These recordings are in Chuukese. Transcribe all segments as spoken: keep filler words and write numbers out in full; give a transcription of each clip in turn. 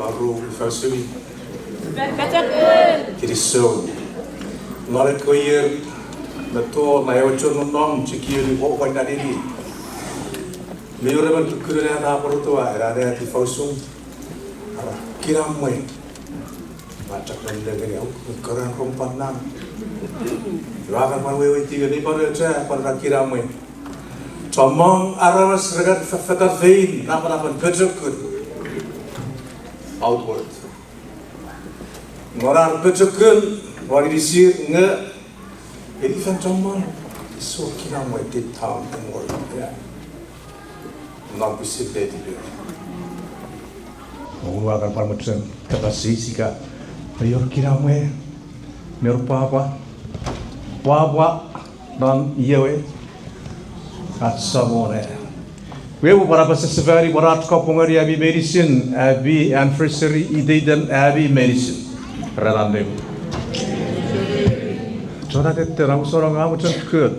Ru, ifa usun? Kinisou. Non ekkewe ier me to, na ewe chon nonnom chok ioni o wan nanini. Mi wor emon kukkunun at a pwonueta, ena at ifa usun? Ara kinamwe. Ua chok nengeni au, mi koran rom pannan. Ua kan pwan weweiti nge mi pwan echo pwan ena kinamwe. Chommong aramas re kan fefetan fein napanapen pochokun. Outward. Non ar pochokun won inisir nge, eni fan chommong, ese wor kinamwe deep down inward. Non pwisin letiper. Ua kan pwan mochen kapas eis ika mi wor kinamwe, mi wor pwapwa, pwapwa non iei we ach Samon. Iwe pwan apasa sefani pwan ach kapong ngeni ami meinisin, happy anniversary iteiten ami meinisin. Ren annim. Chon ateten, am usonong, am mochen kon.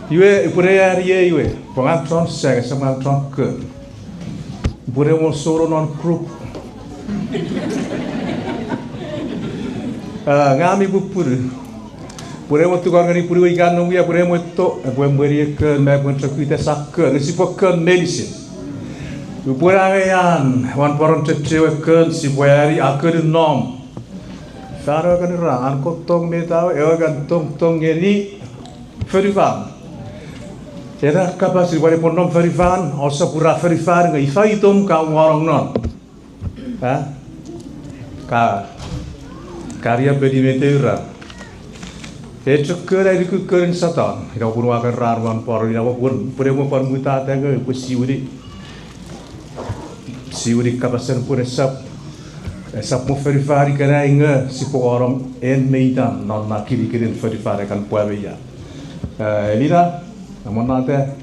Iwe, upwene ani ei we, pwe ngang chon sang, esap ngang chon kon. Upwene mo soro non group. Ah, ngang mi pupunu. Upwene mo tukor ngeni pupunu we ikan nom ia, upwene mo to, epwe mweni ekon me epwe chok ita sa kon, nge sipwe kon meinisin. Upwene angei an, wan poron chechewe kon, sipwe ani a kon nom. Fan ewe kan ira, an Kot tong met ewe, ewe kan tong tong ngeni fonufan. Ena kapas epwe pwan nom fonufan, ousap ura fonufan nge ifa itom ka wanong non. A? Ka, ka riaffou met ewe ura. E chok kon ai nuku konin Satan, ina pun ua kan ran wan pworon, ina pun, pun epwe pwan mutata nge epwe siwini. Siwini kapasen pun esap, esap mo fonufan ikenai nge sipwe wanong en me itan non na kinikinin fonufan e kan pwa me ia. Eh, Elina, amonnata.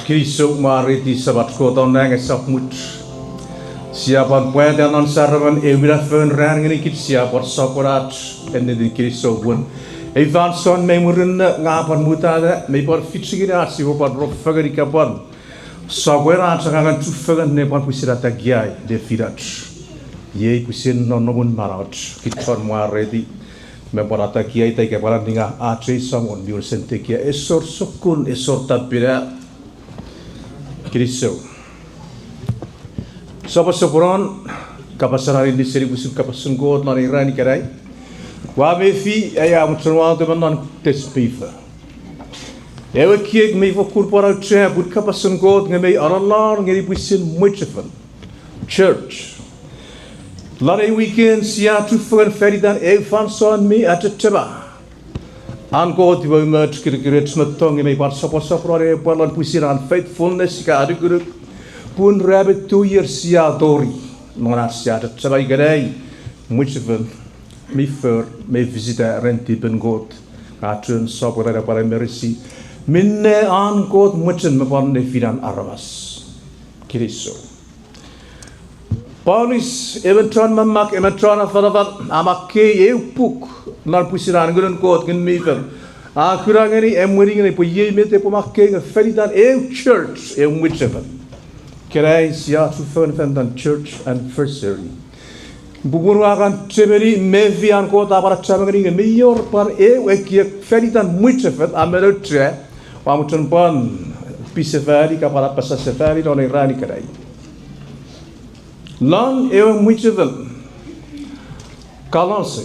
Kinisou, mwareiti Samach Kot non nang esap much. Sia pwan pwata non saramen ew minafon ran ngenikich sia pwan sopweno ach ennetin kinisou pun ei fansoun mei murinno nge a pwan mutata, mei pwan fichikina sipwe pwan rong fengen ika pwan sopweno ach angangen chufengen ne pwan pwisin atakiai nefinach. Iei pwisin nonnomun manauach, kich chon mwareiti me pwan atakiai ita ika pwan aninga ach ei Samon mi wesen tekia, esor sokkun, esor tapina. Kinisou. Soposoponon kapasen aninis seni pwisin kapasen Kot non ei ran ikenai. Ua mefi ai a mochen wato me non test paper. Ewe ekiek mei fokkun pwan auchea pun kapasen Kot nge mei alolon ngeni pwisin mwichefen, church. Lon ei weekend sia chufengen fan itan eu fansoun mi achechema an Kot iwe umoch, kirikiroch me tong, nge mei pwan soposoponon epwe lon pwisin an faithfulness ika anukunuk, pun rape two years sia tori non ach sia achechema ikenai mwichefen mi for me fisita ren tipen Kot, nge a chuen sopweno ne pwan emeresi minne an Kot mochen me pwan nefinen aramas. Kinisou. Paulus, emon chon mamak, emon chon afanafan, a makkei eu puk non pwisin an Ngunun Kot, Ngun mi Fel. A kuna ngeni, emweni ngeni pwe iei met epwe makkei nge fan itan eu church, eu mwichefen. Ikenai sia chufengen fan itan church anniversary. Pupunu a kan chemeni mefi an Kot a pwan achema ngeni nge mei wor pwan eu ekiek fan itan mwichefen a men auchea, ua mochen pwan pisefani ika pwan apasa sefani non ei ran ikenai. Non ewe mwichefen Kolose,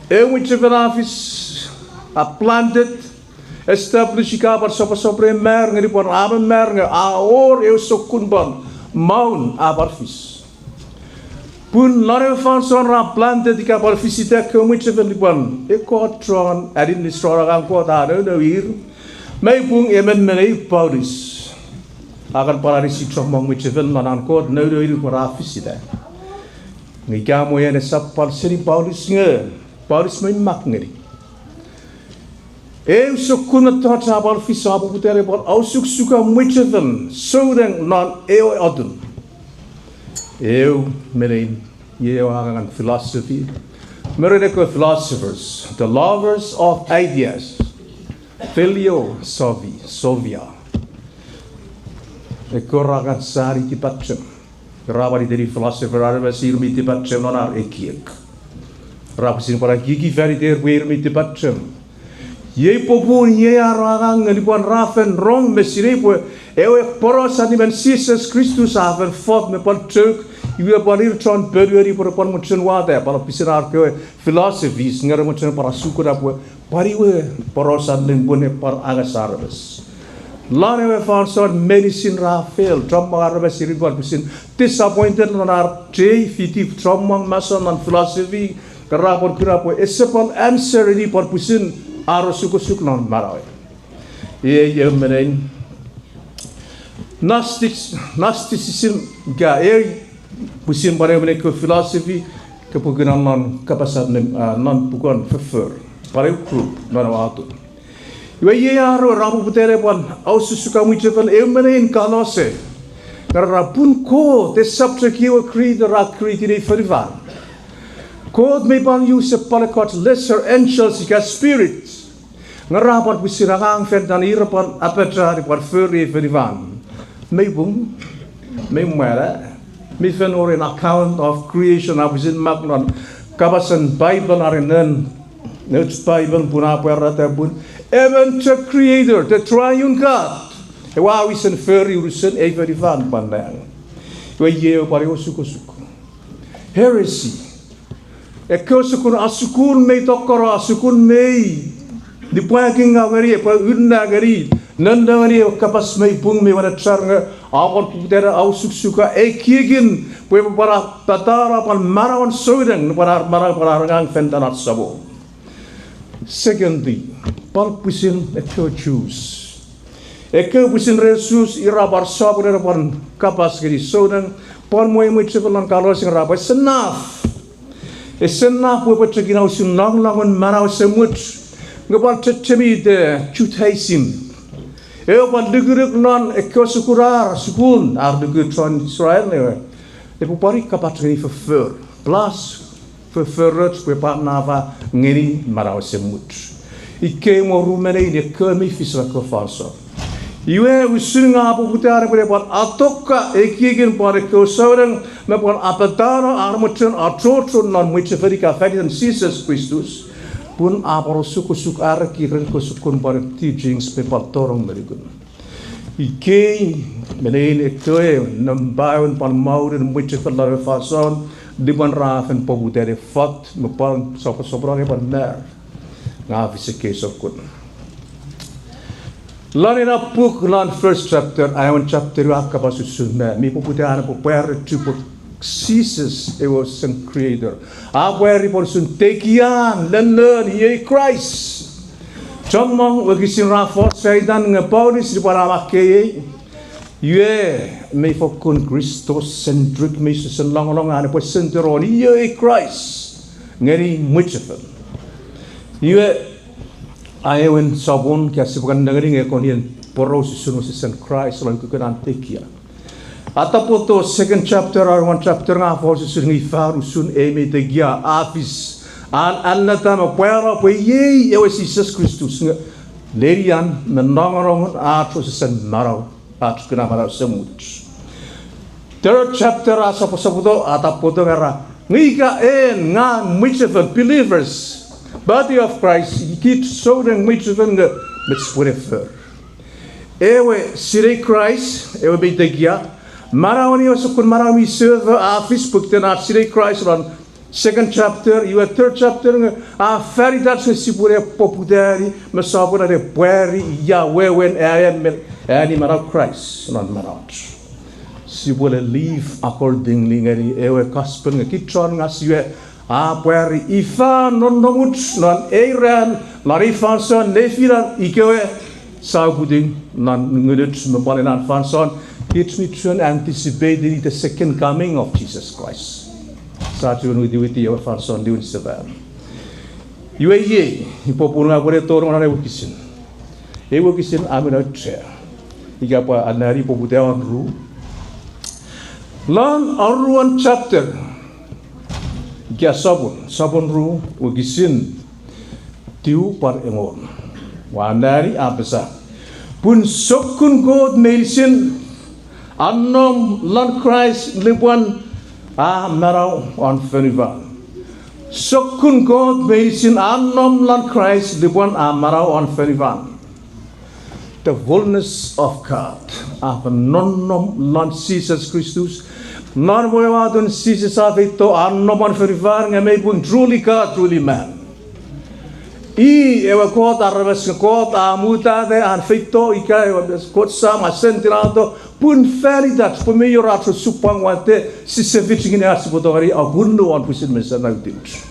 ewe mwichefen a fis, a planted, establish ika pwan soposopono mar ngeni pwan a men mar nge a wor eu sokkun pwan maun a pwan fis. Pun non ewe fansoun ra planted ika pwan fisita ekkewe mwichefen lupwen ekkoch chon aninis chon angang Kot a nounou ir, mei pung emon me nein Paulus a kan pwan anisi chommong mwichefen non an Kot nounou ir pwe ra fisita. Nge ika mwo en esap pwan seni Paulus nge Paulus mei mak ngeni eu sokkun mettoch a pwan fis a poputa ne pwan osukosuka mwichefen souneng non ewe atun. Eu me nein, iei ewe angangen philosophy. Me ren ekkewe philosophers, the lovers of ideas, philosophy, sophia. Ekkewe ra kan sani tipachem. Ra pwan iteni philosopher, aramas ir mi tipachem non ar ekiek. Ra pwisin pwan ekieki fan iter pwe ir mi tipachem. Iei popun iei ar angang nge lupwen ra fen rong me sinei pwe ewe poraus allimen Jises Kristus a fen fot me pwan chok, iwe pwan ir chon ponueni pwe re pwan mochen wata pwan pwisin ar kewe philosophies nge re mochen pwan asukuna pwe pwan iwe poraus allim pwe ne pwan angasa aramas. Lon ewe fansoun meinisin ra fail, chommong aramas ir pwan pwisin disappointed non ar chei fiti chommong masoun non philosophy, nge ra pwan kuna pwe ese pwan answer ini pwan pwisin ar osukosuk non manauer. Iei eu me nein Gnostic, Gnosticism, ika ei pwisin pwan eu me nein ekkewe philosophy, kopwe kuna non kapas allim, a, non puken Foffor, pwan eu group non ewe atun. Iwe iei ar ra poputa ne pwan osukosuka mwichefen eu me nein Kolose. Nge ra pun Kot esap chok ewe creator a create ei fonufan. Kot mei pwan use pwan ekkoch lesser angels ika spirits. Nge ra pwan pwisin angang fan itan ir pwan apachani pwan fori ei fonufan. Mei pung, mei mwana, mi fen wor an account of creation a pwisin mak non kapasen Bible are non nouch Bible pun a pwarata pun emon chok creator, the triune God, ewe a wisen fori unusen ei fonufan pwan nang. Iwe iei ewe pwan ewe osukosuk. Heresy. Ekkewe sokkun asukun mei tokkono, asukun mei nipwakingaw ngeni, epwe unna ngeni, nonno ngeni ewe kapas mei pung me wenechar nge a pwan poputa ne osukosuka ekiekin pwe epwe pwan patano pwan manauen souneng, nupwen ar manau pwan ar angang fan itan ach Samon. Secondly, pwan pwisin ekkewe Jews. Ekkewe pwisin re Jews, ir ra pwan sopweno ne pwan kapas ngeni souneng, pwan mwo mwichefen lon Kolose nge ra pwe ese naf. Ese naf pwe epwe chok ina usun nongonongen manau esemuch, nge pwan chechemeni Judaism. Ewe pwan lukuluk non ekkewe sukun ar sukun, ar luku chon Israel ewe, epwe pwan ri kapach ngeni foffor. Plus, fofforoch pwe pwan nafa ngeni manau esemuch. Ikkei mo ru me nein ekkewe mi fis non ekkewe fansoun. Iwe usun nge a poputa ne pwe epwe pwan atoka ekiekin pwan ekkewe souneng me pwan apatano ar mochen achocho non mwichefen ika fan iten Jises Kristus. Pun a pwan osukosuk ar ekiek ren ekkewe sokkun pwan teachings me pwan tonong me nukun. Ikkei me nein ekkewe nampa aewin pwan maunen mwichefen lon ewe fansoun, lupwen ra fen poputa ne fot me pwan soposopono ne pwan mar. Nge a fis ekkei sokkun. Lon ena puk lon first chapter, aewin chapter a kapas usun me mi poputa ne pwe pwari chupwun Jises ewe sen creator. A pwari pwan usun tekian, lenon, iei Kraist. Chommong wokisin ra fos fan itan nge Paulus lipwe a makkei ei, iwe mei fokkun Christocentric, mei sesen longolong an epwe center on iei Kraist ngeni mwichefen. Iwe aewin sopun ika sipwe kan nengeni nge kon ien poraus usun wesesen Kraist lon ukukun an tekia. A tapoto second chapter, aruan chapter nge a fos usun nge ifa usun ei mei tekia a fis, an anneta me pwano pwe iei ewe Jises Kristus nge lenian me nongonongun ach wesesen manau, ach kuna manau esemuch. Third chapter a soposopoto, a tapoto nge ra, nge ika en ngang mwichefen, believers, body of Christ, kich souneng mwichefen nge met sipwene fori. Ewe sinei Kraist, ewe mei tekia, manaueni ewe sokkun manau mi sefo a fis pokiten ach sinei Kraist non second chapter, iwe third chapter nge a fan itach nge sipwene poputani me sopwene ne pwari ia wewen aean me ani manau Kraist non manauach. Sipwene live accordingly ngeni ewe gospel nge kich chon ngas iwe a pwari ifa nonnomuch non ei ran, non ei fansoun nefinan ikewe sa uputiw non ngunuch me pwan ena fansoun, kich mi chuen anticipating the second coming of Jesus Christ. Sa chuen witiwiti ewe fansoun niwin sefan. Iwe iei, ipwe pun ngang upwene tonong non ewe wokisin. Ewe wokisin a men auchea. Ika pwe anneani poputa won ru. Lon aruan chapter, ika sopun, sopun ru, wokisin tiu pwan engon. Ua anneani a apasa, pun sokkun Kot meinisin a nom lon Kraist lupwen a manau won fonufan. Sokkun Kot meinisin a nom lon Kraist lupwen a manau won fonufan. The fullness of God a fen nonnom lon Jises Kristus. Non ewe atun Jises a feito a nom won fonufan nge mei pun truly God, truly man. I ewe Kot aramas nge Kot a mutata an feito ika ewe Kot Sam a sentinato pun fan itach pwe mei wor ach osupwang watte sise fich ngeni ach sipwe tongeni apunnu won pwisin mesen nautich.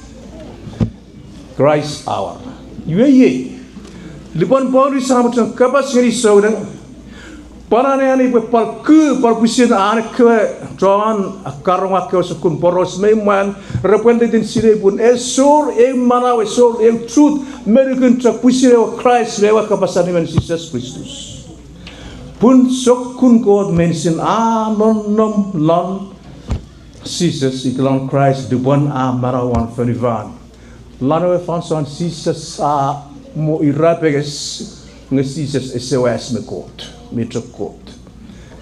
Kraist a war. Iwe iei, lupwen Paulus a mochen kapas ngeni souneng, pwan anneani pwe pwal ku, pwal pwisin an ekkewe chon akkarongwa ekkewe sokkun poraus me mwan, repwe ennetin sinei pun esor eu manau, esor eu truth me nukun chok pwisin ewe Kraist me ewe kapas allimen Jises Kristus. Pun sokkun Kot meinisin a nonnom lon Jises ika lon Kraist lupwen a manau won fonufan. Lon ewe fansoun Jises a mo irapenges, nge Jises ese wes me Kot, mi chok Kot.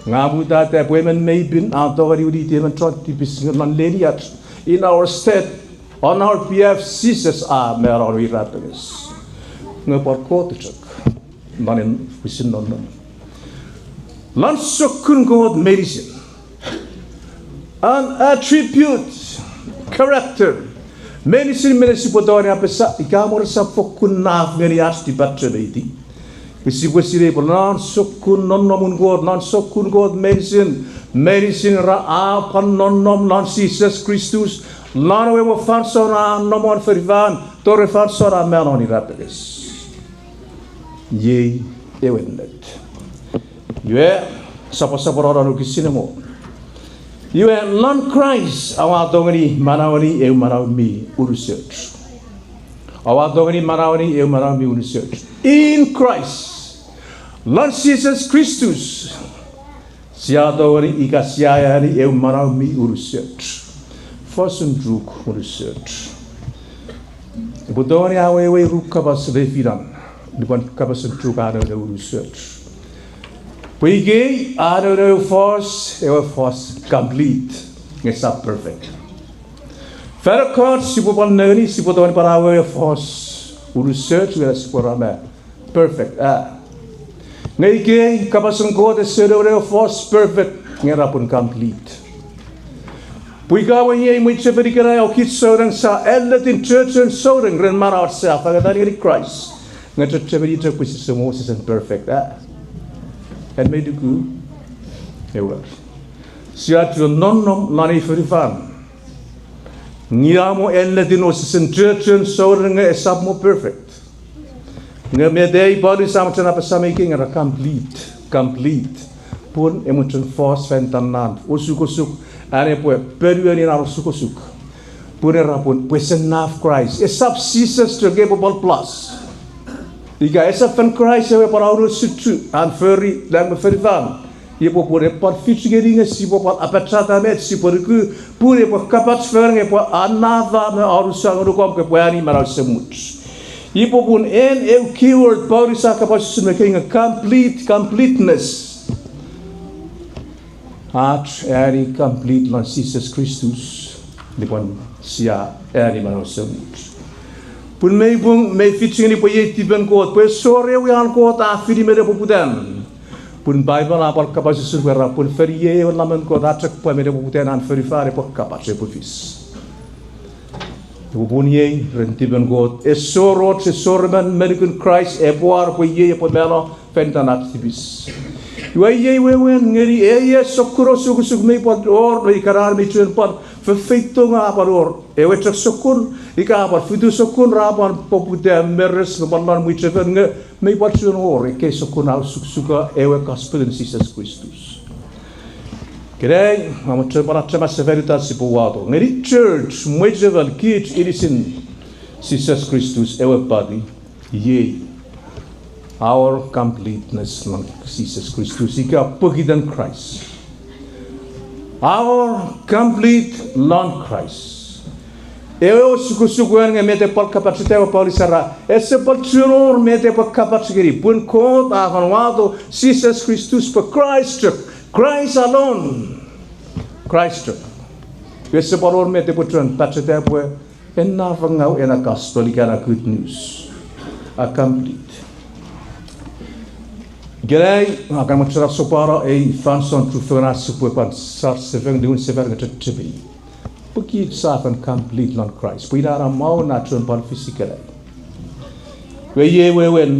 Nge a mutata pwe emon mei pin a tongeni winiti emon chon tipis nge non leniach, in our stead, on our behalf, Jises a manau won irapenges. Nge pwan Kot chok, non en pwisin nonnom. Lon sokkun Kot meinisin, an attribute, character meinisin minne sipwe tongeni apasa ika mwo resap fokkun naf ngeni ach tipachem iti. Pwe sipwe sinei pwe lon sokkun nonnomun Kot, lon sokkun Kot meinisin, meinisin ra a pwan nonnom lon Jises Kristus, lon ewe fansoun a nom won fonufan, tori fansoun a manau won irapenges. Iei ewe ennet. Iwe, soposopono non wokisin engon. Iwe lon Kraist aua tongeni manaueni eu manau mi unusoch. Aua tongeni manaueni eu manau mi unusoch. In Christ, Lon Jises Kristus, sia tongeni ika sia eani eu manau mi unusoch. Fosun Chuuk unusoch. Upwe tongeni awewei ru kapas lefinan, lupwen kapasen Chuuk a nonno unusoch. Pwe ikei a nonno fos, ewe fos complete, nge esap perfect. Fan ekkoch sipwe pwan nengeni, sipwe tongeni pwan awewe fos unusoch, nge sipwe ra me perfect, a. Nge ikei kapasen Kot ese nonno fos perfect, nge ra pun complete. Pwe ika mwo iei mwichefen ikenai o kich souneng sia ennetin chochon souneng ren manauach sia fangeta ngeni Kraist, nge chechemeni chok pwe sise mwo sisen perfect, a. En mei nuku? Ewer. Sia chuen nonnom non ei fonufan. Nge a mwo ennetin o sisen chochon souneng nge esap mwo perfect. Nge met ei Paulus a mochen apasa me ikei nge ra complete, complete. Pun e mochen fos fan itan na osukosuk, an epwe ponueni na osukosuk. Pun era pun pwe ese naf Kraist. Esap Jises chok, epwe pwal plus. Ika esap fen Kraist ewe pwan auno suchu an fori lang me fonufan. Iwe pwe pun epwe pwan fich ngeni nge sipwe pwan apachata met sipwe nuku, pun epwe kapach fengen nge epwe anafa me aunusa ngonuk om kopwe ani manau esemuch. Iwe pwe pun en eu keyword Paulus a kapas usun me ikei nge complete, completeness. Ach ani complete lon Jises Kristus, nupwen sia ani manau esemuch. Pun mei pung, mei fich ngeni pwe iei tipen Kot, pwe esor ewe an Kot a fini me nepoputan. Pun Bible a pwal kapas usun pwe ra pun fori iei ewe Lamen Kot a chok pwa me nepoputan an fonufan epwe kapach, epwe fis. Iwe pun iei ren tipen Kot, esor och, esor emon me nukun Kraist epwe war pwe iei epwe mano fan itan ach tipis. Iwe iei wewen ngeni ei sokkun osukosuk mei pwan wor, me ikenan mei chuen pwan fefeitonga a pwan wor ewe chok sokkun, ika a pwan fitu sokkun ra pwan poputa meres me pwan non mwichefen nge mei pwan chuen wor ekkei sokkun a osukosuka ewe kaspetin Jises Kristus. Ikenai, a mochen pwan achema sefanitan sipwe wato ngeni church, mwichefen, kich inisin Jises Kristus ewe pati, iei our completeness lon Jises Kristus ika pokiten Kraist. Our complete lon Kraist. Ewe osukosuken nge met epwe pwal kapacheta, ewe Paulus a era, ese pwal chuen wor met epwe kapach ngeni, pun Kot a fen wato Jises Kristus pwe Kraist chok, Kraist alone. Kraist chok. Ese pwal wor met epwe chuen pacheta pwe ena fangau, ena gospel ika ena good news a complete. Ikenai a kan mochen sopweno ei fansoun chufengen ach sipwe pwan sar sefan, niwin sefan nge chechemeni pwe kich sa fen complete lon Kraist. Pwe ina ena maun a chuen pwan fis ikenai. Iwe iei wewen,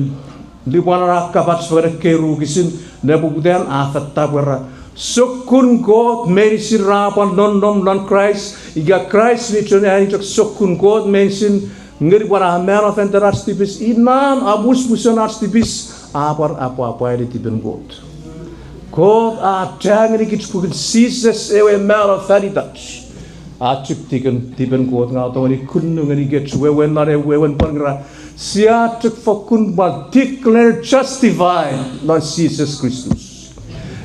lupwen a kapach fengen ekkei ru wokisin, nepoputan a affata pwe ra sokkun Kot meinisin ra pwan nonnom lon Kraist, ika Kraist mi chon ani chok sokkun Kot meinisin, nge lupwen a mano fan itan ach tipis, inan amusmusen ach tipis a pwan apwapwaiti tipen Kot. Kot a cha ngenikich pokiten Jises ewe mano fan itach. A chok tiken tipen Kot nge a tongeni kunnu ngenikich wewen non ewe wewen pwan nge ra, sia chok fokkun pwan declare justified lon Jises Kristus.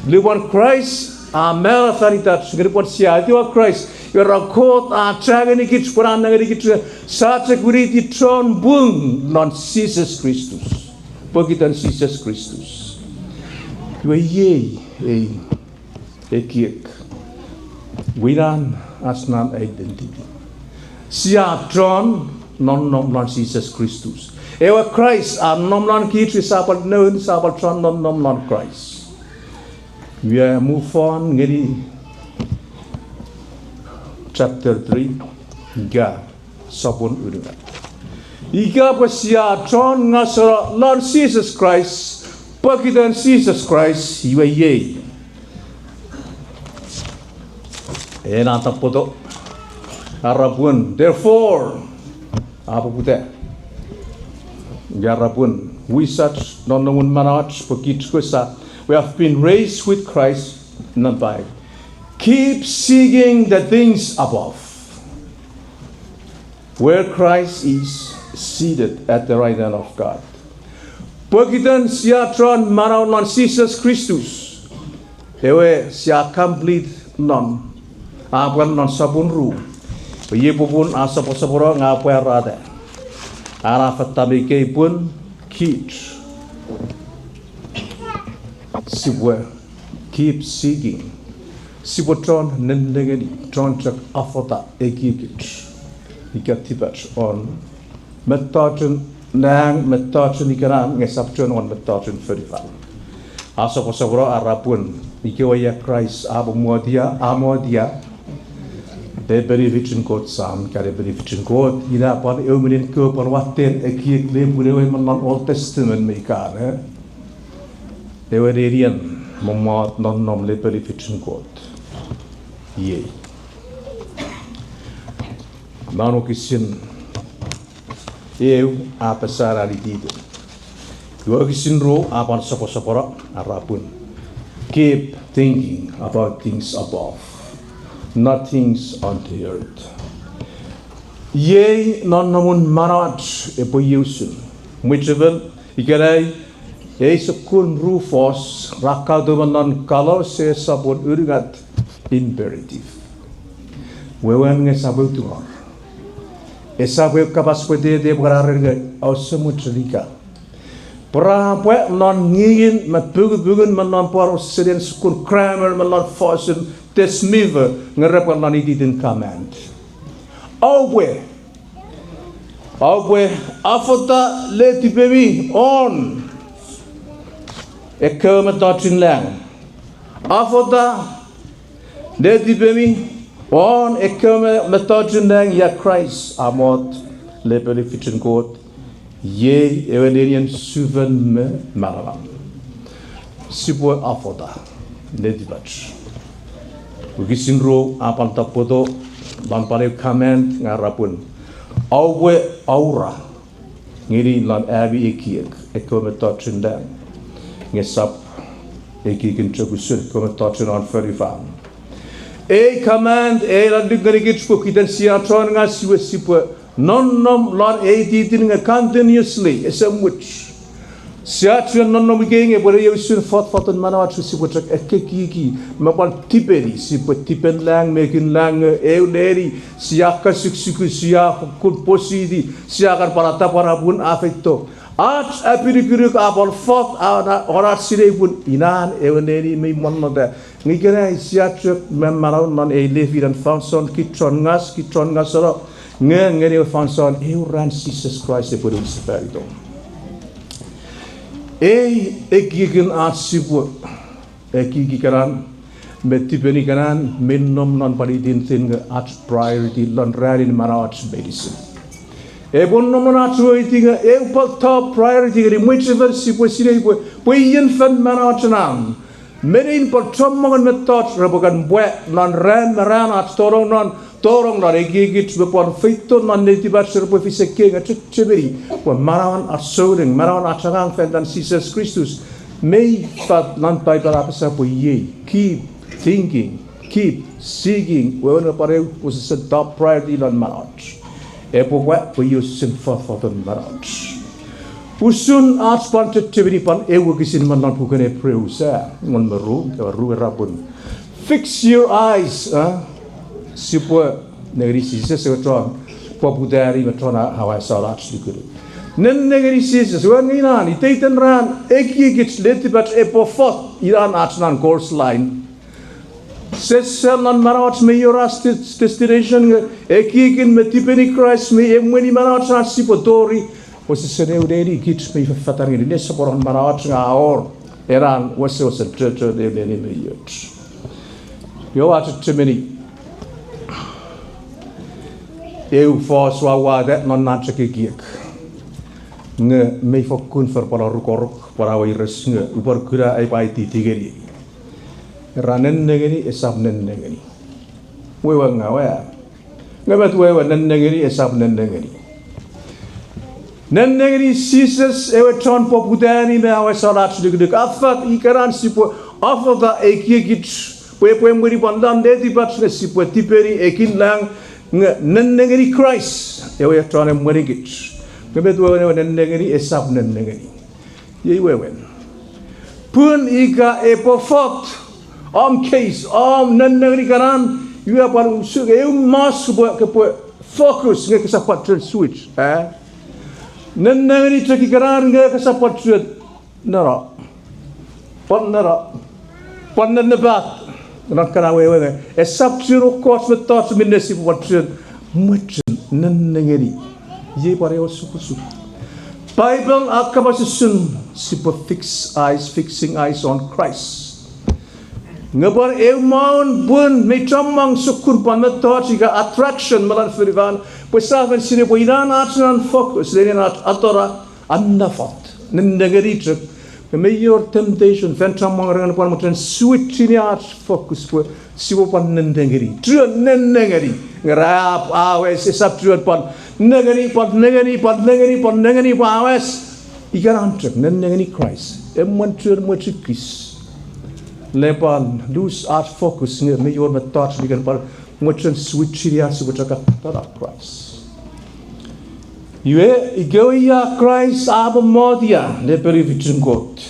Lupwen Kraist a mano fan itach, nge lupwen sia etiwa Kraist, iwe ra Kot a cha ngenikich pwe a nengeni kich, sia chok winiti chon pung lon Jises Kristus. Pokiten Jises Kristus. Iwe iei ei ekiek. Iwe inan ach non identity. Sia chon nonnom lon Jises Kristus. Ewe Kraist a nom lon kich, sia pwal noun, sia pwal chon nonnom lon Kraist. Iwe move on ngeni chapter three, ika sopun unungat. Ika pwe sia chon ngaseno lon Jises Kraist, pokiten Jises Kraist, iwe iei ena tapweto, arapun, therefore, a poputa. Arapun, wisach nonnomun manauach pwe kich kesa, we have been raised with Christ, non pai. Keep seeking the things above, where Christ is seated at the right hand of God. Pokiten sia chon manau non Jises Kristus, ewe sia complete non, a pwan non sopun ru. Iei popun a soposopono nge a pwarata, a affata me ikei pun kich sipwe keep seeking. Sipwe chon nennengeni, chon chok affata ekiekich ika tipach won mettochun nang, mettochun ikenan, nge esap chuen won mettochun fonufan. A soposopono, a era pun ikewe ia Kraist a pwan motia, a motia, le benefitin Kot Sam, ika le benefitin Kot, ina pwan ewe minen kewe pwan watten ekiek lepwin ewe me non Old Testament me ikan, eh? Ewe nenien mommot nonnom le benefitin Kot. Iei. Non wokisin eu a apasa iteiten. Iwe wokisin ru a pwan soposopono, a era pun, keep thinking about things above, not things on the earth. Iei nonnomun manauach epwe iei usun. Mwichefel ikenai, ei sokkun ru fos ra kautume non Kolose sopun unungat, imperative. Wewen nge esap eu tungor. Esap eu kapas pwetete epwe kan ereni nge, ause much lika. Pwe ra pwe non ngingin me pungupungun me non pwan osesenen sokkun grammar me non fosun tesmive nge repwe non iteiten command. Oupwe, oupwe afata letipemi won ekkewe mettochun lang. Afata letipemi won ekkewe me-, mettochun lang ia Kraist a mot le benefitin Kot. Iei ewe nenien sufon me manaman. Sipwe afata letipach. Wokisin ru a pwan tapoto, non pwan eu command nge a era pun, oupwe aura ngeni non ami ekiek ekkewe mettochun lang, nge esap ekiekin chok usun ekkewe mettochun won fonufan. Ei command, ei ra luk ngenikich pokiten sia chon ngas iwe sipwe nonnom non ei iteiten nge continuously, ese much. Sia chuen nonnom ikei nge pwe iei usun fotfoten manauach sipwe chok ekkekieki me pwan tipeni, sipwe tipen lang me ekin lang nge eu neni sia kasukusuku, sia fokkun positi, sia kan pwan atapwanapun a feito. Ach apinukunuk a pwan fot, a, won ach sinei pun inan ewe neni mi monnota. Nge ikenai sia chok me manau non ei lefinen fansoun kich chon ngas, kich chon ngaseno, nge ngeni ewe fansoun eu ran Jises Kraist epwe niwin sefalito. Ei ekiekin ach sipwe ekieki ikenan me tipeni ikenan mi nom non pwan iteiten nge ach priority lon ranin manauach meinisin. Epwe nom non ach weweiti nge eu pwan top priority ngeni mwichefel sipwe sinei pwe, pwe ien fen manauach nan. Me nein pwan chommongen mettoch repwe kan pwe non ran me ran ach tonong non, tonong non ekiekich me pwan feito non netipach repwe fis ekkei nge chechemeni pwe manauen ach souneng, manauen ach angang fan itan Jises Kristus. Mei fat non Paipel a apasa pwe iei, keep thinking, keep seeking, wewen pwan eu wesesen top priority non manauach. Epwe pwe, pwe iei wesesen fotfoten manauach. Usun ach pwan chechemeni pwan eu wokisin me non puken Ipru sa, engon me ru, engon me ru era pun, fix your eyes, a? Sipwe nengeni Jises ewe chon poputani me chon a-, awesano ach nukunuk. Nennengeni Jises, wewen nge inan, iteiten ran, ekiekich letipach epwe fot, inan ach non course line. Sesel non manauach me ior ach des-, destination nge ekiekin me tipeni Kraist me emweni manauach ach sipwe tori, wesesen eu neni kich mi fefetan ngeni, nesoponon manauach nge a wor ena wesewesen chochon eu neni me ioch. Io a chechemeni eu fos ua wata non ach ekiek. Nge mei fokkun forpwal orukoruk pwan a weires nge upwe kuna ai pwe aititi ngeni. Era nennengeni esap nennengeni. Wewe ngaw a. Nge met wewe nennengeni esap nennengeni? Nennengeni Jises ewe chon poputani me awesano ach nukunuk. A fat ikenan sipwe afata ekiekich pwe epwe emweni pwan non netipach nge sipwe tipeni ekin lang nge nennengeni Kraist ewe chon emwenikich. Nge met wewen ewe nennengeni esap nennengeni? Iei wewen. Pun ika epwe fot om case, om nennengeni ikenan, iwe pwan usun eu mas kopwe, kopwe focus nge kosap pwan chuen switch, eh? Nennengeni chok ikenan nge kosap pwan chuen neno. Pwan neno. Pwan nennepat. Non kana wewe nge esap chuen ekkoch mettoch minne sipwe pwan chuen mochen nennengeni. Iei pwan ewe osukosuk. Bible a kapas usun sipwe fix eyes, fixing eyes on Christ. Nge pwan eu maun pun mi chommong sokkun pwan mettoch ika attraction me lon fonufan, pwe sa fen sinei pwe inan ach non focus, lenen ach atora, a nafot. Nennengeni chok. Nge mei wor temptation, fan chommong ren pwan mochen switchini ach focus pwe sipwe pwan nennengeni. Chuen nennengeni. Nge ra ap a wes esap chuen pwan nengeni, pwan nengeni, pwan nengeni, pwan nengeni pwe a wes. Ikenan chok nennengeni Kraist. Emwen chuen mwechikis. Le pwan lose ach focus nge mei wor mettoch mi kan pwan mochen switchini ach sipwe chok atora Kraist. Iwe, ikewe ia Kraist a mommot ia le pelifichun Kot.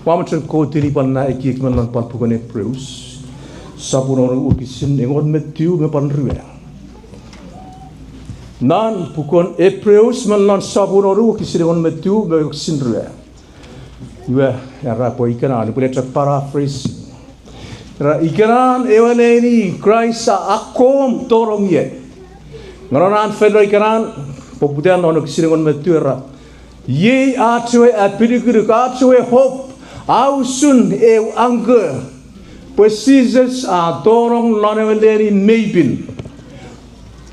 Ua mochen kotini pwan na ekiek me non pwan puken Hebrews. Sopun wonu wokisin engon me tiu me pwan rue. Non puken Hebrews me non sopun wonu wokisin engon me tiu me wokisin rue. Iwe, era pwe ikenan, upwene chok paraphrase. Era ikenan ewe leni Kraist a akkom tonong ie. Nge non an feno ikenan, poputan non wokisin engon me tiu era, iei ach ewe apinukunuk, ach ewe hope, a usun eu anke. Pwe Jises a tonong non ewe leni mei pin.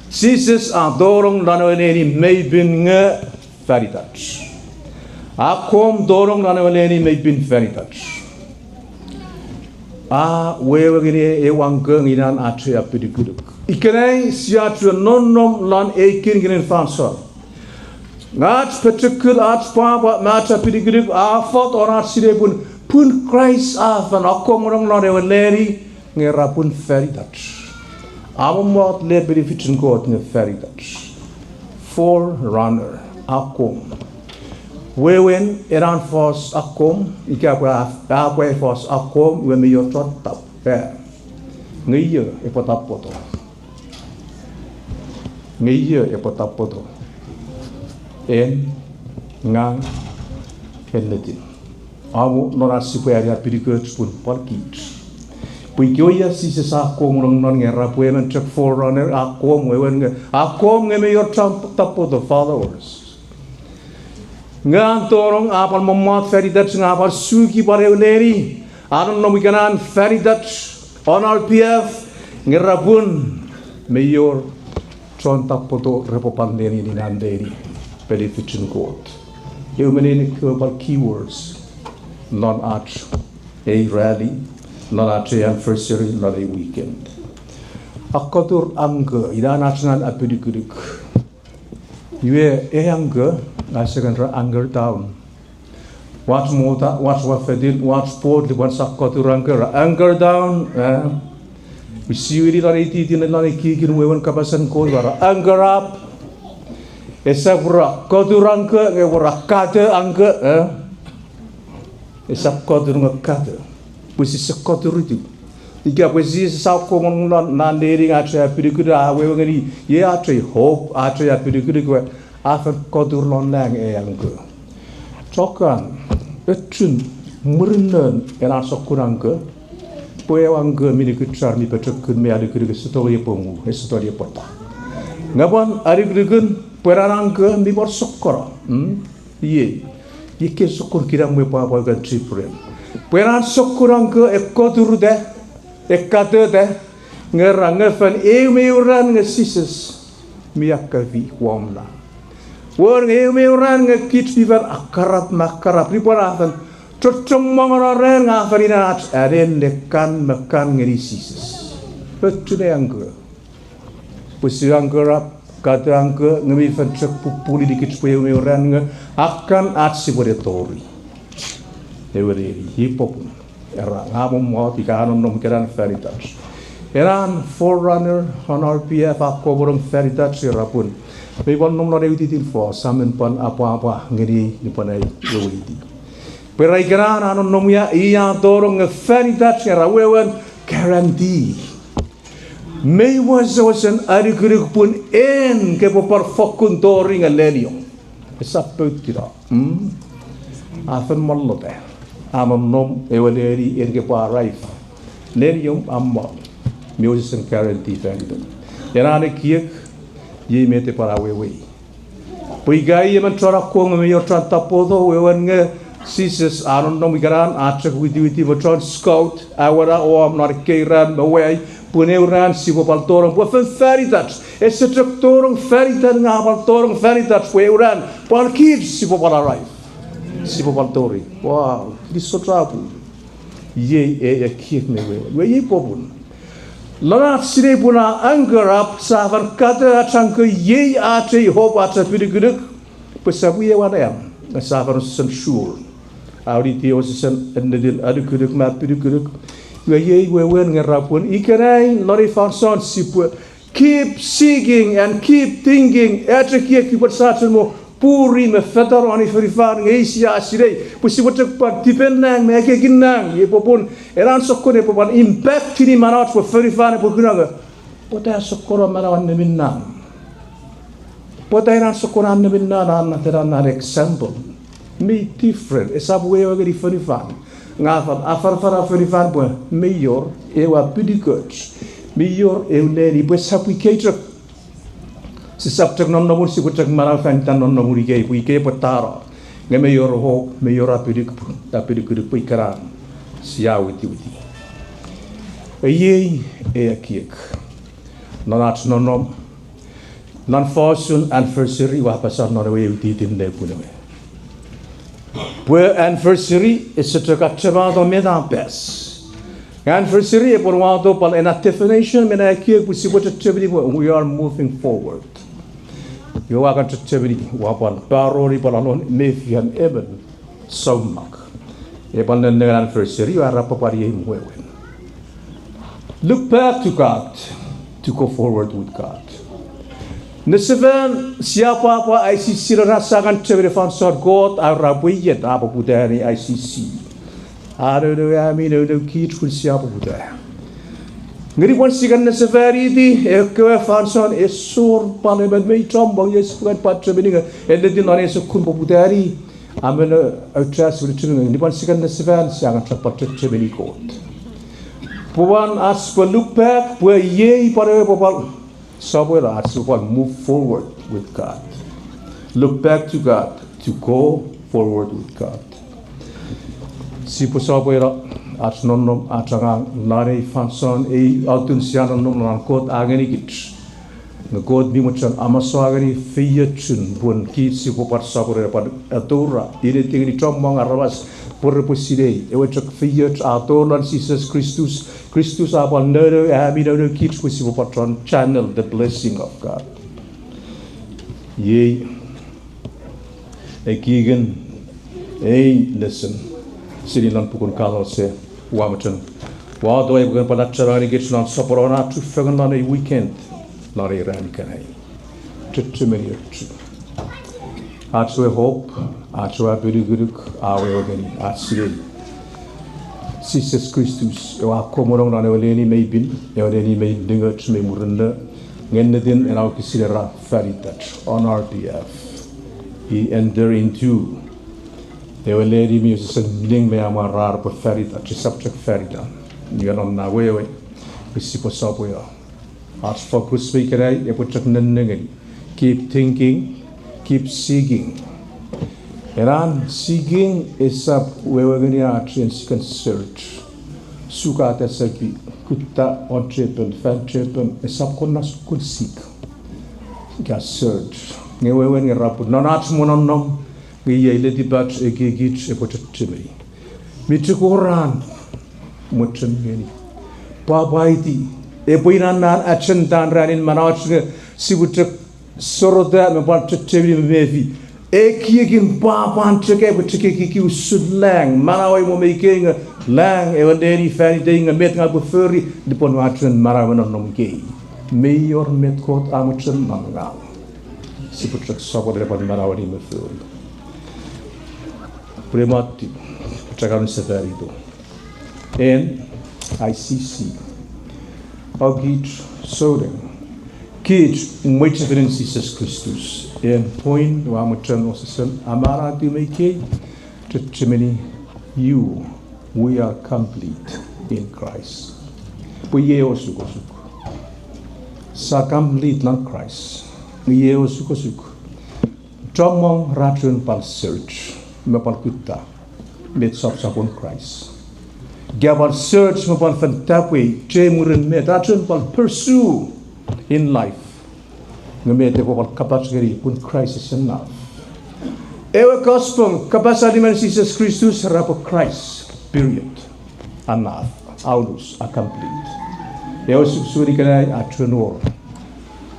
Jises a tonong non ewe leni mei pin nge fan itach. Akkom tonong non ewe leni mei pin fan itach. A wewe ngeni eu anke nge inan ach ewe apinukunuk. Ikenai sia chuen nonnom lon ei kinikinin fansoun. Nge ach pochokun, ach pwapwa me ach apinukunuk a fot won ach sinei pun, pun Kraist a fen akkom nong non ewe leni nge era pun fan itach. A mommot le pelifichun Kot nge fan itach. Forerunner, akkom. Wewen ena fos akkom, ika pwe a, a pwe fos akkom, iwe mei wor chon tap, eh. Nge io epwe tapweto? Nge io epwe tapweto? En, ngang, ennetin. Amo non ach sipwe ani apinukunuk pun pwan kich. Pwe ikewe ia Jises a akkom nong non nge era pwe emon chok forerunner, akkom, wewen nge akkom nge mei wor chon tapweto, followers. Nge an tonong a pwan mommot fan itach nge a pwan suki pwan ewe leni. A nonnom ikenan fan itach on our behalf, nge era pun mei wor chon tapweto repwe pwan leni, inan leni, pelifichun Kot. Eu me nein ekkewe pwan keywords non ach ei rally, non ach ei anniversary, non ei weekend. Akkotur anke, inan ach non apinukunuk. Iwe ei anke, a second ra anchor down. Wach mota, wach wafetin, wach boat, lipwen sa akkotur anke, ra anchor down, eh. Pwe siwini lon ei titin, lon ei kikin wewen kapasen Kot, ra anchor up. Esap ra kotur anke, nge ra kate anke, eh. Esap kotur nge kate. Pwe sise kotur itu. Ika pwe Jises a akkom nong non, non leni nge ach apinukunuk a wewe ngeni, iei ach hope, ach apinukunuk we, a fen kotur non lang ei anke. Chokkan, ochun, murinnon ena sokkun anke, pwe ew anke mi nukuchar, mi pochokun, mi alukuluk, ese tongeni epwe mu, ese tongeni epwe ta. Nge pwan alukulukun, pwe ena anke mi pwan sokkono, mm? Iei, iei ekkei sokkun kinamwe pwapwa ua kan chipren. Pwe ena sokkun anke e koturuta, e kateta, nge ra nge fan eu me eu ran nge Jises mi akkafi womna. Wor nge eu me eu ran nge kich mi fan akarap me akarap, nipwe a fen chochong mongono ren nge a fen ina ach anen ne kan me kan ngeni Jises. Ochun ei anke. Pwe si anchor up, kate anke, nge mi fen chok pupuli nikich pwe eu me eu ran nge, a kan ach sipwe ne tori. Ewe leni, i popun. Era, nge a mommot ika a nonnom ikenan fan itach. Ena forerunner on our behalf a akkom nong fan itach, era pun. Mei pwan nom non eu titin fos, a men pwan apwapwa ngeni nupwen ai weweiti. Pwe ra ikenan a nonnom ia, i a tonong nge fan itach nge ra wewen guarantee. Mei wesewesen anukunuk pun en kepwe pwan fokkun tori nge leniom. Esap poutino. A fen mollota. A nonnom ewe neni en kepwe arrive. Leniom a mong. Mei wesewesen guarantee fan itom. Ena ekiek, iei met epwe pwan awewei. Pwe ika i emon chon akkom nge mei wor chon tapoto, wewen nge Jises a nonnom ikenan, a chok witiwiti me chon scout, a wena om non ekkei ran me wai, pun eu ran sipwe pwan tonong pwe fen fan itach. Ese chok tonong fan itan nge a pwan tonong fan itach pwe eu ran pwan kich sipwe pwan arrive. Sipwe pwan tori. Wow, kinisou chapur. Iei ei ekiek me wewen. Iwe iei popun. Lon ach sinei pun a anchor up, sia fen kata ach anchor, iei ach ei hope, ach apinukunuk, pwe sap wor ew anean, sia fen sen sure. A winiti wesewesen ennetin anukunuk me apinukunuk. Iwe iei wewen nge ra pun ikenai lon ei fansoun sipwe keep seeking and keep thinking, ach ekiek pwe sia chok mo puri me fetan won ei fonufan nge sia sinei pwe sipwe chok pwan tipen nang me ekiekin nang, iei popun ena sokkun epwe pwan impact-ini manauach pwe fonufan epwe kuna nge pwata sokkun manau a nemin nang. Pwata ena sokkun a nemin nang, a natenan example. Mei different, esap wewe ngeni fonufan. Nge a fen afanafana fonufan pwe mei wor ew apinukoch. Mei wor ew neni pwe sap ikei chok. Sisap chok nonnomun, sipwe chok manau fan itan nonnomun ikei pwe ikei pwe tano. Nge mei wor hope, mei wor apinukunuk pwe ikenan sia witiwiti. Iei ei ekiek. Non ach nonnom, non fosun anniversary ua apasa non ewe witiwiti nepwin ewe pwe anniversary ese chok achemato met a pas. Anniversary epwe wato pwal ena definition me na ekiek pwe sipwe chechemeni pwe we are moving forward. Iwe ua kan chechemeni, ua pwan paroni pwal alon mefian emon soumak. E pwal nennengen anniversary, ua era pwal iei wewen. Look back to God to go forward with God. Nesefan sia pwapwa I C C, sia kan chechemeni fansoun Kot a era pwe iet a poputa ne I C C. A nounou ami, nounou kich pun sia poputa. Nge nupwen sia kan nesefaniti ekkewe fansoun, esor pwal emon mei chommong, iei sipwe kan pwan chechemeni nge ennetin non ei sokkun poputani, a men auchea sipwe chechemeni, nupwen sia kan nesefan sia kan chok pwan chechemeni Kot. Pwe pwan ach sipwe look back, pwe iei pwan ewe pwe pwal sopweno ach sipwe pwan move forward with God. Look back to God to go forward with God. Sipwe sopweno ach nonnom, ach angang non ei fansoun, ei atun sia nonnom non Kot a ngenikich. Nge Kot mi mochen amasoua ngeni feiochun pun kich sipwe pwan sopweno pwan atoura, ineti ngeni chommong aramas pwe repwe sinei ewe chok feioch a tou lon Jises Kristus. Kristus a pwan nounou ami, nounou kich pwe sipwe pwan chon channel the blessing of God. Iei ekiekin ei lesson seni non puken Kolose. Ua mochen, ua towau pwe epwe pwan achema ngenikich non soponon ach chufengen non ei weekend, non ei ran ikenai. Chechemeni ochu. Ach we hope, ach we apinukunuk, a wewe ngeni ach sinei Jises Kristus ewe a komonong non ewe neni mei pin, ewe neni mei ningoch mei murinno, nge ennetin ena wokisin era fan itach on our behalf. He enter into ewe neni mi wesewesen ning me amwarar pwe fan itach, esap chok fan itan. Iwe non na wewe, pwe sipwe sopweno. Ach focus me ikenai epwe chok nennengeni keep thinking, keep seeking. Ena seeking esap wewe ngeni ach en sikan search. Sukata sepi, kutta won chepen, fan chepen, esap kon na sokkun seek. Ika search. Nge wewen nge ra pun non ach mo nonnom, nge iei letipach, ekiekich epwe chechemeni. Mi chok wor an mochen ngeni, pwapwaiti, epwe inannan achen tan ranin manauach nge sipwe chok sorota me pwan chechemeni me mefi ekiekin pwapwan chok epwe chok ekieki usun lang, manauei mo mei kei nge lang ewe neni fan itei nge met ngang upwe fori nupwen ua chuen manau me nonnom ikei. Mei wor met Kot a mochen non ngang. Sipwe chok sopweno pwan manaueni me fori. Pwe mati. Chok anun sefanito. En I C C. Okich souneng. Kich mwichefenin Jises Kristus. En point ua mochen osesen amanatu me ikei, chechemeni, you, we are complete in Christ. Pwe iei osukosuk. Sia complete non Christ. Iei osukosuk. Chommong ra chuen pwal search me pwal kutta met sopsopun Kraist. Ika pwal search me pwal fen tapwei, che mwirin met ra chuen pwal pursue in life. Nge met epwe pwal kapach ngeni pun Christ is enough. Ewe gospel, kapas allimen Jises Kristus, era pwe Christ, period. Enough, a unus, a complete. Ewe osukosuk ikenai a chuen wor.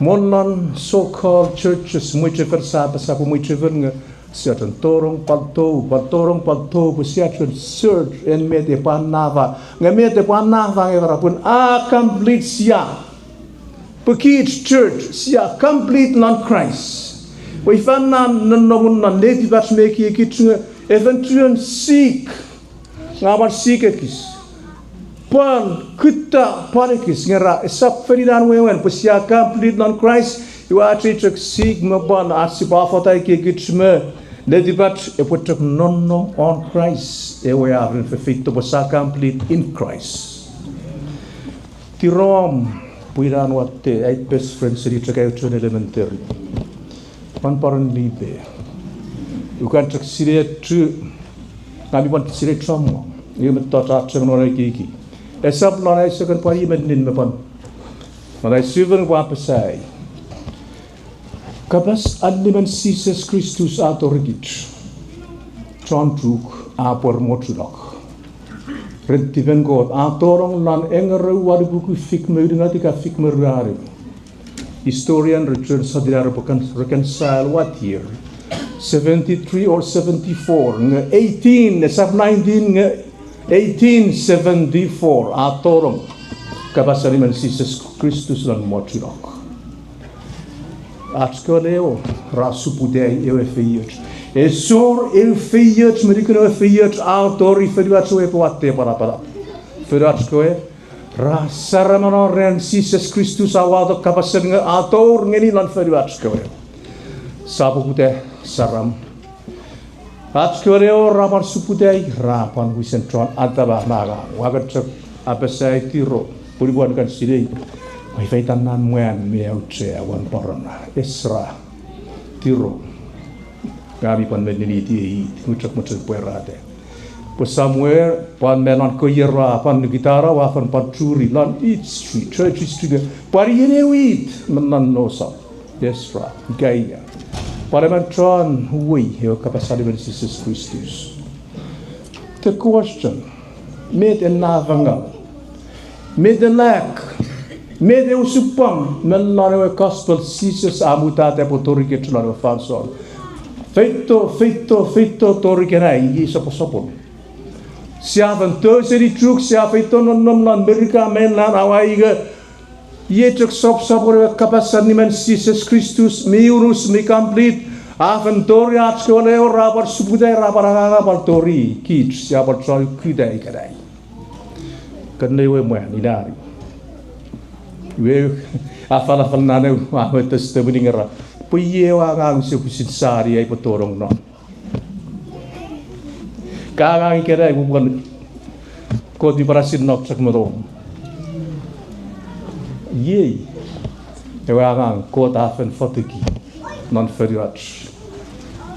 Mo non so-called churches, mwichefel, sia apasa pwe mwichefel nge sia chuen tonong pwal tou, pwal tonong pwal tou, pwe sia chuen search en met epwe anafa. Nge met epwe anafa nge era pun a complete sia. Pwe kich church sia complete non Christ. Pwe ifan na nonnomun non netipach me ekiekich nge a fen chuen sik. Nge a pwal sik ekis. Pwal kutta pwal ekis nge ra esap fen inan wewen pwe sia complete non Christ, iwe ach ei chok sik me pwal ach sipwe afata ekiekich me netipach epwe chok nonnom won Christ, ewe a fen fefeito pwe sia complete in Christ. Tirom, pwe inan watte, ai best friend seni chok ai chuen elementary. Pwan paren libe. Ukan chok sinei chu, ngang mi pwan sinei chommong. Iwe mettoch a chok non ekieki. Esap non ai second pwan i me nin me pwan. Non ai seven pwan apasa ei. Kapas allimen Jises Kristus a torikich. Chon Chuuk a pwar mochunok ren tipen Kot, a tonong non engerou walupuku fik me unungat ika fik me ruanu. Historian re chuen sotuni ar repwe kan reconcile what year, seventy-three or seventy-four, nge eighteen, esap nineteen, nge eighteen seventy-four a tonong kapas allimen Jises Kristus non mochunok. Ach kewe lewo ra suputai ewe feioch. Esor ew feioch me nukun ewe feioch a tori fonuach we pwe watte pwanapanap. Fonuach kewe ra saramano ren Jises Kristus a wato kapasen nge a tour ngeni non fonuach kewe. Sia poputa saram. Ach kewe lewo ra pwan suputai, ra pwan wisen chon atama me angang. Ua kan chok apasa ei tiro, pwe nupwen kan sinei, ua feitan non mwan me auchea won paran. Esra, tiro. Ngang mi pwan meniniti ei it, nge chok mochen pwarata pwe somewhere pwan me non koier ra pwan nikitano, ua fen pwan churi non history, church history, pwan iei ew it me non North Esra, ika ia. Pwan emon chon uwei ewe kapas allimen Jises Kristus. The question, met e nafangau? Met e lack? Met e osupwang me non ewe gospel Jises a mutata pwe tori kich non ewe fansoun? Feito, feito, feito tori ikenai, iei soposopun. Sia fen tou seni Chuuk, sia feito nonnom non Merika mainland, aua ika iei chok soposopun ewe kapas allimen Jises Kristus mi unus mi complete, a fen tori ach kewe lewo ra pwan suputai, ra pwan anganga pwan tori kich sia pwan chon kuta ikenai. Kan nei we mwan inani. Iwe, a falafal non ewe, a ewe testimony ngera pwe iei ewe angang use pwisin sani ai pwe tonong non. Ka angang ikenai pwe pwan Kot mi pwan asin nok chok me nom. Iei ewe angang Kot a fen fotuki non fonuach.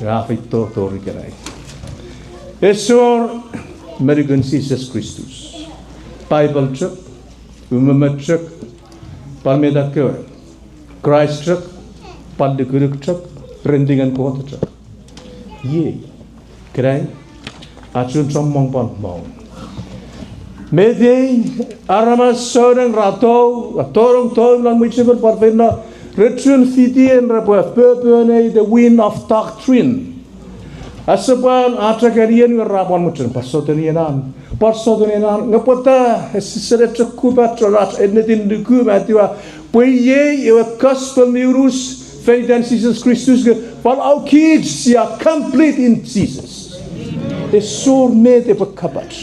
Ewe a feito tori ikenai. Esor me nukun Jises Kristus. Bible chok, umeme chok, pwan met kewe. Kraist chok, pwan lukuluk chok, ren ningen Kot chok. Iei, ikenai, a chuen chommong pwan mong. Met ei, aramas souneng ra tou, ra tonong tou non mwichefen pwan feino, re chuen fiti en repwe poponei the wind of doctrine. Ese pwan achakan ien ra pwan mochen pwan sotuni enan, pwan sotuni enan, nge pwata ese sene chok kupach ach ennetin nuku me etiwa pwe iei ewe gospel mi unus fan itan Jises Kristus, nge pwan aukich sia complete in Jesus. Esor met epwe kapach.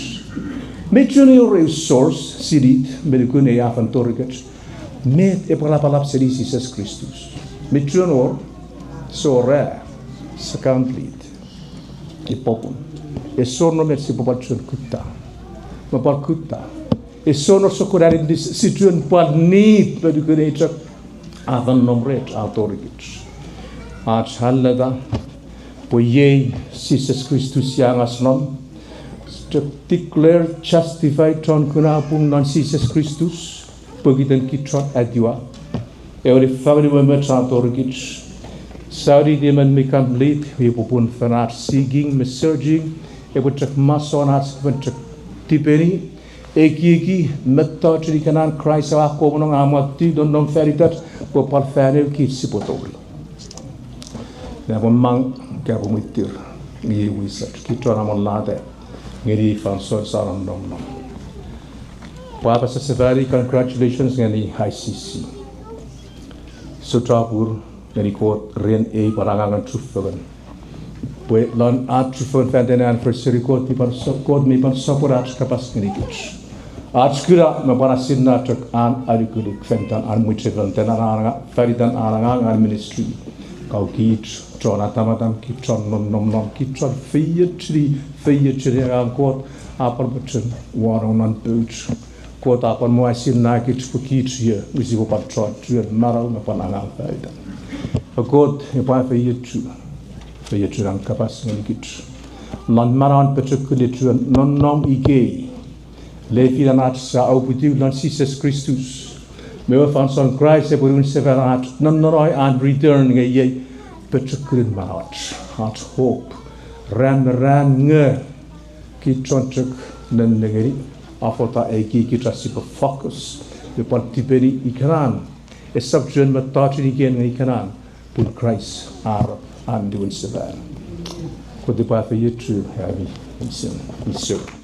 Mi chuen wor eu source sinit me nukun ei a fen torikich. Met epwe lapalap seni Jises Kristus. Mi chuen wor, sora, secondly, epopun. Esor non met sipwe pwal chuen kutta. Me pwal kutta. Esor non sokkun aninis si chuen pwal need me nukun ei chok a fen nom rech a torikich. Ach aleta pwe iei Jises Kristus ia ngas non, chok declare justified chon kuna pung non Jises Kristus, pokiten kich chon etiwa. Ewe niffangen we met a torikich. Saudi di emon mi complete, epwe pun fen ach seeking me searching, epwe chok masoun ach fen chok tipeni, ekieki, mettoch ikenan Kraist a komonong a mwati nonnom fan itach, pwe pwal fan ew kich sipwe tori. Nge pwe mang, kapwe mwitir, nge wisach, kich chon amolata, ngeni fansoun sa nonnom non. Pwapwa sefani, congratulations ngeni I C C. Sotapur ngeni Kot ren ei pwan angangen chufengen. Pwe lon ach chufengen fan iten anniversary, Kot mi pwan so-, Kot mi pwan sopweno ach kapas ngeni kich. Ach kuna me pwan asinna chok an alukuluk fan iten an mwichefen, iten an, an, fan iten an angang, an ministry. Kau kich chon atamatam, kich chon nonnom non, kich chon feiochuni, feiochuni angang Kot a pwan mochen wanong non pouch. Kot a pwan mo asinna kich pwe kich ie, nge sipwe pwan chon chuen manau me pwan angang fan itan. Kot epwe afeiochu, feiochun an kapas ngeni kich. Non manauen pochokun chuen nonnom ikei, lefilach ach sa uputiw lon Jises Kristus. Me ewe fansoun Kraist epwe niwin sefan ach nonnom non an return nge iei pochokunen manauach, ach hope. Ran me ran nge kich chon chok nennengeni, afota ekieki ach sipwe focus, me pwan tipeni ikenan, esap chuen mettochun iken ngeni ikenan, pun Kraist a arap an niwin sefan. Kot epwe afeiochu ami meinisin.